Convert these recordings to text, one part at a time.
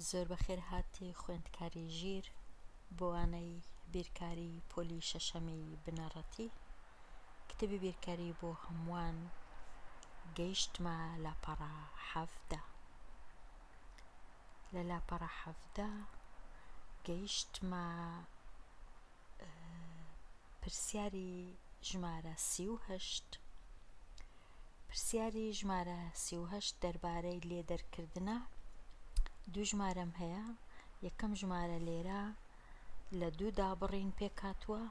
زۆر بەخێرهاتی خوێندکاری ژیر بۆ وانەی بیرکاری پۆلی شەشەمی بنەڕەتی کتێبی بیرکاری بۆ هەمووان گەیشتمە لاپەڕە 17 لە لاپەڕە 17 گەیشتمە پرسیاری ژمارە 38 پرسیاری ژمارە 38 دەربارەی لێدەرکردنە دوو ژمارەم هەیە یەکەم ژمارە لێرە لە دوو دابڕین پێکهاتووە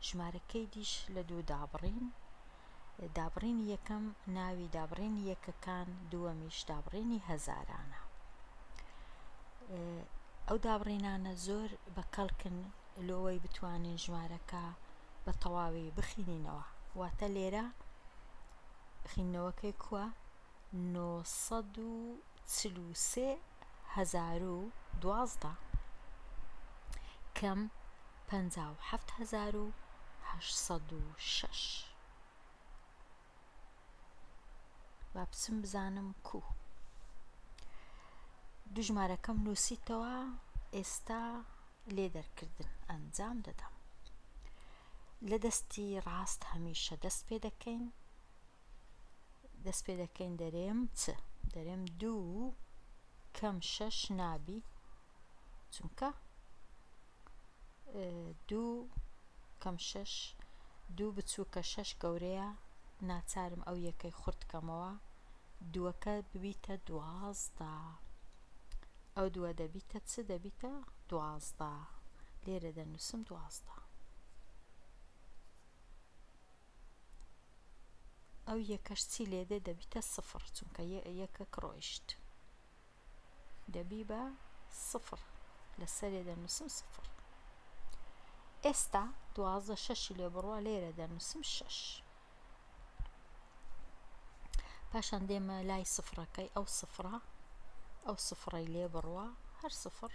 ژمارەکەی دیش لە دوو دابڕین دابڕینی یەکەم ناوی دابڕینی یەکەکان دووەمیش دابڕینی هەزارانە ئەو دابڕینانە زۆر بە کەڵکن لۆوەی بتوانین ژمارەکە بە تەواوی بخینینەوە واتە لێرە خینەوەکەی کووە 943 هەزار و 12 کەم 57806 با بچم بزانم کو دوو ژمارەکەم نووسیتەوە ئێستا لێ دەرکردن ئەنجام دەدەم لە دەستی ڕاست هەمیشە دەست پێ دەکەین دەست پێ دەکەین دەرێم چ دەرێم دوو کەم شەش نابی چونکە دوو کەم شەش دوو بچووکە شەش گەورەیە ناچارم ئەو یەکەی خورد کەمەوە دووەکە ببیتە 12 ئەو دووە دەبیتە چ دەبیتە 12 لێرە دەنووسم 12 ئەو یەکەش چی لێدێ دەبیتە سفر چونکە یەکەک ڕۆیشت دەبی بە سفر لەسەرێ دەنووسم سفر ئێستا 12 شەشی لێ بڕوا لێرە دەنووسم شەش پاشان دێمە لای سفرەکەی ئەو سفرە ئەو سفرەی لێ بڕوا هەر سفر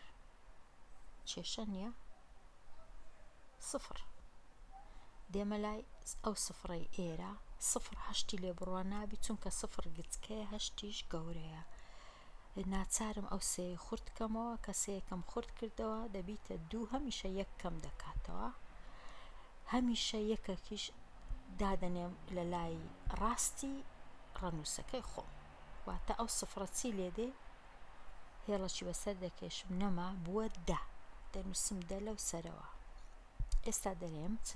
کێشە نییە سفر دێمە لای ئەو سفرەی ئێرە سفر هەشتی لێ بڕوا نابی چونکە سفر گچکەیە هەشتیش گەورەیە ناچارم ئەو سێی خورد کەمەوە کە سێیەکەم خورد کردەوە دەبیتە دوو هەمیشە یەک کەم دەکاتەوە هەمیشە یەکەکیش دادەنێم لە لای ڕاستی ڕەنووسەکەی خۆم واتە ئەو سفرە چی لێ دێ هێڵەکی بەسەر دەکێشم نەما بووە دە دەنووسم دە لەو سەرەوە ئێستا دەرێم چ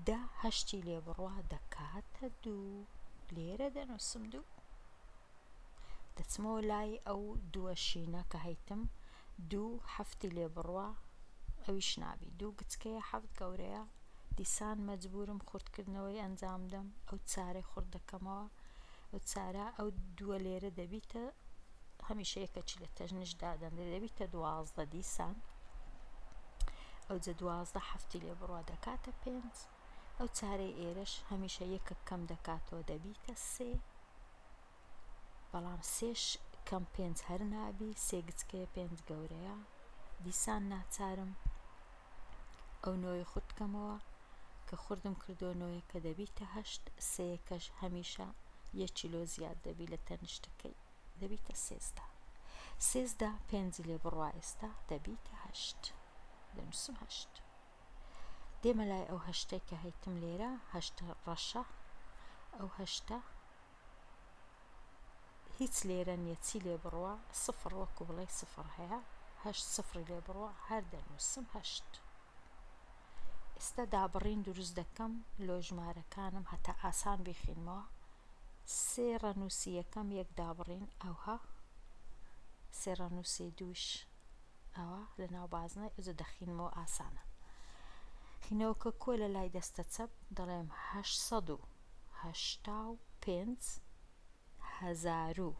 دە هەشتی لێ بڕوا دەکاتە دوو لێرە دەنووسم دوو دەچمەوە لای ئەو دووە شینە کە هەیتم دوو هەفتی لێ بڕوا ئەویش نابی دوو گچکەیە حەفت گەورەیە دیسان مەجبورم خوردکردنەوەی ئەنجام دەم ئەو چارەی خورد دەکەمەوە ئەو چارە ئەو دووە لێرە دەبیتە هەمیشە یەکەکی لە تەژنش دادەندرێ دەبیتە 12 دیسان ئەوجە 12 هەفتی لێ بڕوا دەکاتە پێنج ئەو چارەی ئێرەش هەمیشە یەکەک کەم دەکاتەوە دەبیتە سێ بەڵام سێش کەم پێنج هەر نابی سێ گچکەیە پێنج گەورەیە دیسان ناچارم ئەو نۆیە خورد کەمەوە کە خوردم کردو نۆیەکە دەبیتە هەشت سێیەکەش هەمیشە یەک کیلۆ زیاد دەبی لە تەنیشتەکەی دەبیتە 13 سێزدە پێنجی لێ بڕوا ئێستا دەبیتە هەشت دەنووسم هەشت دێمە لای ئەو هەشتەی کە هەیتم لێرە هەشتە ڕەشە ئەو هەشتە هیچ لێرە نییە چی لێ بڕوا سفر وەکو بڵێ سفر هەیە هەشت سفری لێ بڕوا هەر دەنووسم هەشت ئێستا دابڕین دروست دەکەم لۆ ژمارەکانم هەتا ئاسان بیخینمەوە سێ ڕەنووسی یەکەم یەک دابڕین ئەوها سێ ڕەنووسی دووش ئەوە لە ناو بازنەی ئەجە دەخینمەوە ئاسانە خینەوەکە کۆ لە لای دەستە چەپ دەڵێم 885 هەزار و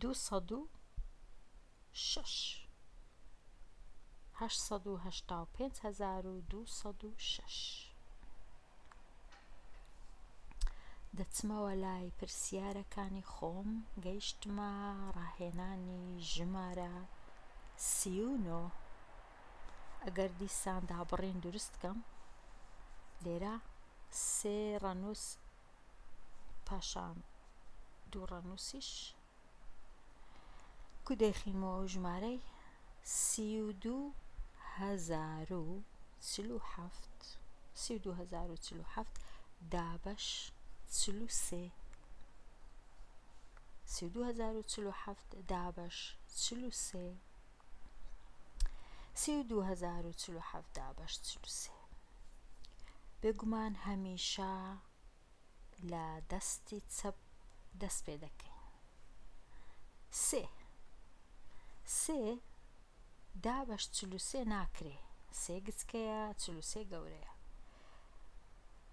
206 885 206 دەچمەوە لای پرسیارەکانی خۆم گەیشتمە ڕاهێنانی ژمارە 39 ئەگەر دیسان دابڕین دروست کەم لێرە سێ ڕەنووس پاشان دوو ڕەنووسیش. کو دەیخینمەوە ئەو ژمارەی 32047 32047 دابەش 43 32047 دابەش 43 32047 دابەش 43 بێگومان هەمیشە لە دەستی چەپ دەست پێ دەکەین. سێ سێ دابەش 43 ناکرێ سێ گچکەیە 43 گەورەیە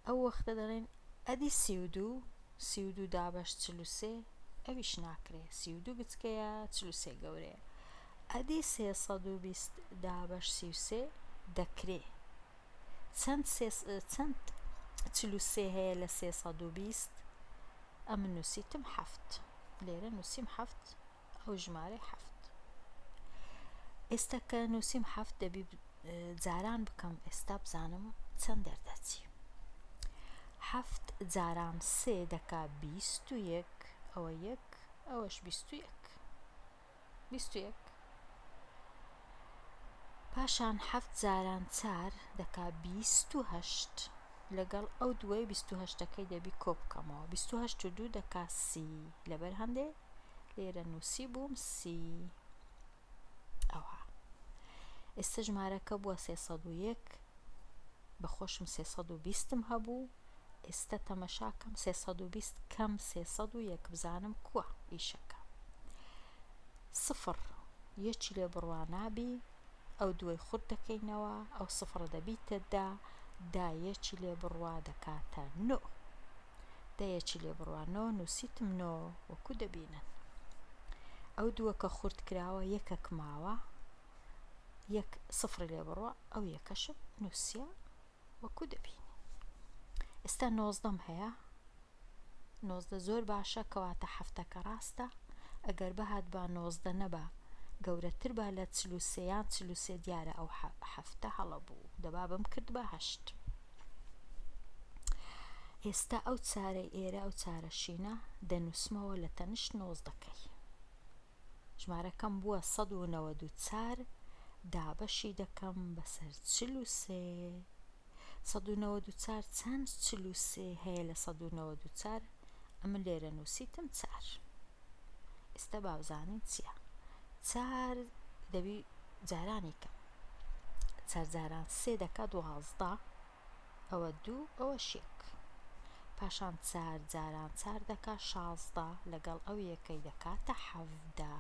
ئەو وەختە دەڵێن ئەدی 32 32 دابەش 43 ئەویش ناکرێ 32 گچکەیە 43 گەورەیە ئەدی 320 دابەش 33 دەکرێ چەند چەند 43 هەیە لە 320 ئەمن نووسیتم حەفت لێرە نووسیم حەفت ئەو ژمارەی حەفت ئێستا کە نووسیم حەفت دەبی جاران بکەم ئێستا بزانم چەند دەردەچی حەفت جاران سێ دەکا 21 ئەوە یەک ئەوەش 21 21 پاشان حەفت جاران چار دەکا 28 لەگەڵ ئەو دووەی 28ەکەی دەبی کۆ بکەمەوە 28 و دوو دەکا سی لەبەر هەندێ لێرە نووسی بووم سی ئەوها ئێستا ژمارەکە بووە 301 بە خۆشم 320م هەبوو ئێستا تەمەشاکەم 320 کەم 301 بزانم کووە ئیشەکە سفر یەکی لێ بڕوا نابی ئەو دووەی خورد دەکەینەوە ئەو سفرە دەبیتە دە دا یەکی لێ بڕوا دەکاتە نۆ دە یەکی لێ بڕوا نۆ نووسیتم نۆ وەکو دەبینن ئەو دووە کە خورد کراوە یەکەک ماوە یەک سفری لێ بڕوا ئەو یەکەشم نووسیە وەکو دەبینی ئێستا نۆزدەم هەیە 19 زۆر باشە کەواتە حەفتەکە ڕاستە ئەگەر بهاتبا 19 نەبا گەورەتر با لە 43 یان 43 دیارە ئەو حەفتە هەڵە بوو دەبا بم کردبا هەشت ئێستا ئەو چارەی ئێرە ئەو چارە شینە دەنووسمەوە لە تەنیشت نۆزدەکەی ژمارەکەم بووە 194 دابەشی دەکەم بەسەر 43 194 چەند 43 هەیە لە 194 ئەمن لێرە نووسیتم چار ئێستا با بزانین چییە چار دەبی جارانی کەم چار جاران سێ دەکا دوازدە ئەوە دوو ئەوەش یەک پاشان چار جاران چار دەکا شازدە لەگەڵ ئەو یەکەی دەکاتە حەڤدە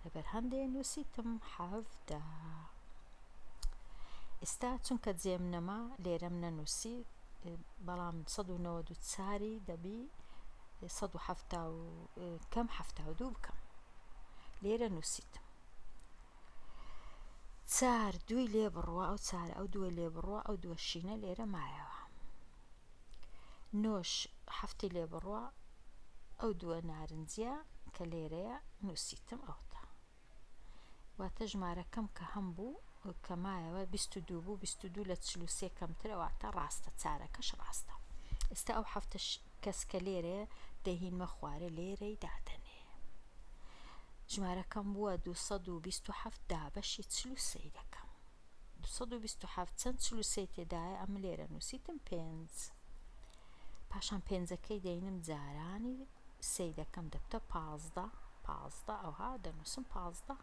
لەبەر هەندێ نووسیتم حەڤدە ئێستا چونکە جێم نەما لێرەم نەنووسی بەڵام 194 دەبی 170 کەم 72 بکەم لێرە نووسیتم چار دووی لێ بڕوا ئەو چارە ئەو دووە لێ بڕوا ئەو دووە شینە لێرە مایەوە نۆش حەفتی لێ بڕوا ئەو دووە نارنجیە کە لێرەیە نووسیتم ئەوتا واتە ژمارەکەم کە هەم بوو کە مایەوە 22 بوو 22 لە 43 کەمترە واتە ڕاستە چارەکەش ڕاستە ئێستا ئەو حەفتە کەس کە لێرەیە دەهینمە خوارێ لێرەی دادەنێ ژمارەکەم بووە 227 دابەشی 43 دەکەم 227 چەند 43 تێدایە ئەم لێرە نووسیتم پێنج پاشان پێنجەکەی دەینم جارانی سێی دەکەم دەبتە 15 15 ئەوها دەنووسم 15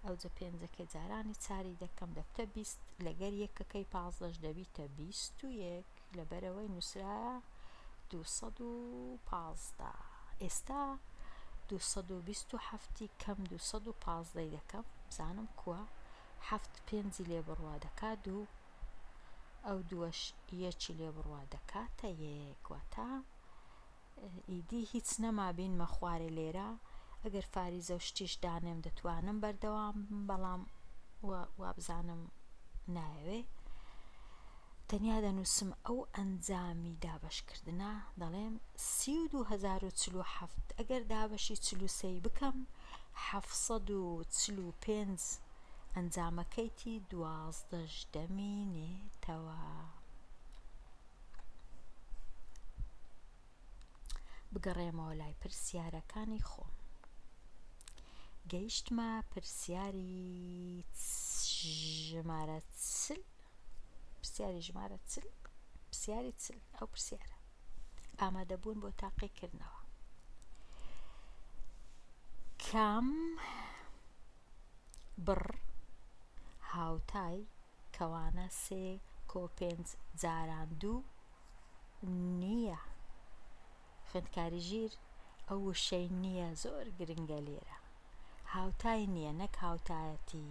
ئەوجە پێنجەکەی جارانی چاری دەکەم دەبتە 20 لەگەر یەکەکەی پازدەش دەبیتە 21 لەبەرەوەی نووسرایە 215 ئێستا 227 کەم 215 دەکەم بزانم کووە حەفت پێنجی لێ بڕوا دەکا دوو ئەو دووەش یەکی لێ بڕوا دەکاتە یەک واتە ئیدی هیچ نەما بینمە خوارێ لێرە ئەگەر فاریزە و شتیش دانێم دەتوانم بەردەوام بم بەڵام وابزانم نایەوێ تەنیا دەنووسم ئەو ئەنجامی دابەشکردنە دەڵێم 32047 ئەگەر دابەشی 43 بکەم 745 ئەنجامەکەیتی دوازدەش دەمینێتەوە. بگەڕێمەوە لای پرسیارەکانی خۆم. گەیشتمە پرسیاری ژمارە 40 پرسیاری ژمارە 40 پرسیاری 40 ئەو پرسیارە ئامادەبوون بۆ تاقیکردنەوە کام بڕ هاوتای کەوانە سێ کۆ پێنج جاران دوو نییە؟ خوێندکاری ژیر ئەو وشەی نییە زۆر گرنگە لێرە هاوتای نییە نەک هاوتایەتی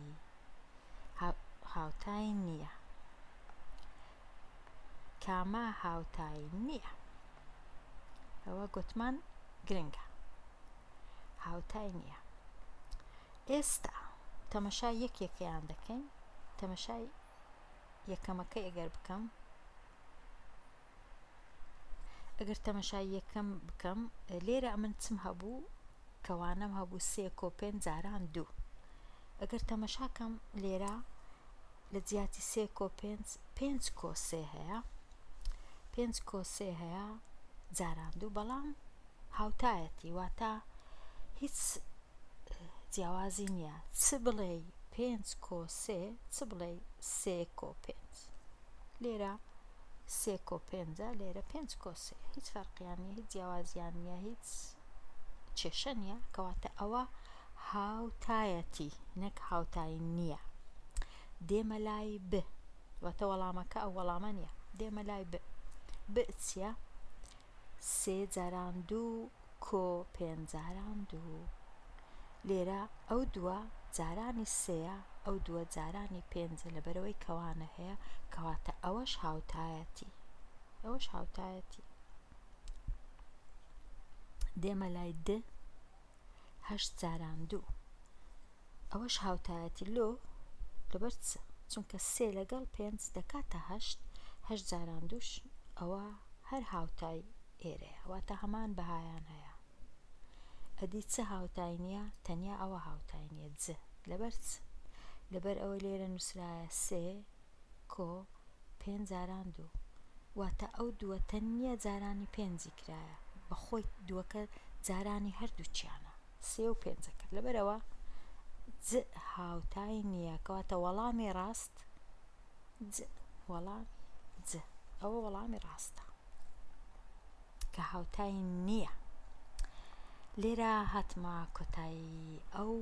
هاوتای نییە کامە هاوتای نییە ئەوە گوتمان گرنگە هاوتای نییە ئێستا تەمەشای یەک یەکەیان دەکەین تەمەشای یەکەمەکەی ئەگەر بکەم ئەگەر تەمەشای یەکەم بکەم لێرە ئەمن چم هەبوو کەوانەم هەبوو سێ کۆ پێنج جاران دوو ئەگەر تەمەشاکەم لێرە لە جیاتی سێ کۆ پێنج پێنج کۆ سێ هەیە پێنج کۆ سێ هەیە جاران دوو بەڵام هاوتایەتی واتە هیچ جیاوازی نییە چ بڵێی پێنج کۆ سێ چ بڵێی سێ کۆ پێنج لێرە سێ کۆ پێنجە لێرە پێنج کۆ سێ هیچ فەرقیان نییە هیچ جیاوازیان نییە هیچ کێشە نییە کەواتە ئەوە هاوتایەتی نەک هاوتایی نییە دێمە لای ب واتە وەڵامەکە ئەو وەڵامە نییە دێمە لای ب ب چییە سێ جاران دوو کۆ پێنج جاران دوو لێرە ئەو دووە جارانی سێیە ئەو دووە جارانی پێنجە لەبەرەوەی کەوانە هەیە کەواتە ئەوەش هاوتایەتی ئەوەش هاوتایەتی دێمە لای د هەشت جاران دوو ئەوەش هاوتایەتی لۆ لەبەر چ چونکە سێ لەگەڵ پێنج دەکاتە هەشت هەشت جاران دووش ئەوە هەر هاوتای ئێرەیە واتە هەمان بەهایان هەیە ئەدی چ هاوتای نییە تەنیا ئەوە هاوتای نییە ج لەبەر چ لەبەر ئەوەی لێرە نووسرایە سێ کۆ پێنج جاران دوو واتە ئەو دووە تەنیا جارانی پێنجی کرایە بەخۆی دووەکە جارانی هەردووکیانە سێ و پێنجە کرد لەبەرەوە ج هاوتای نییە کەواتە وەڵامی ڕاست ج وەڵامی ج ئەوە وەڵامی ڕاستە کە هاوتای نییە. لێرە هاتمە کۆتایی ئەو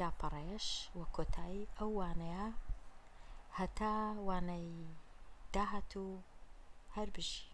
لاپەڕەیەش و کۆتایی ئەو وانەیە هەتا وانەی داهاتوو هەر بژی.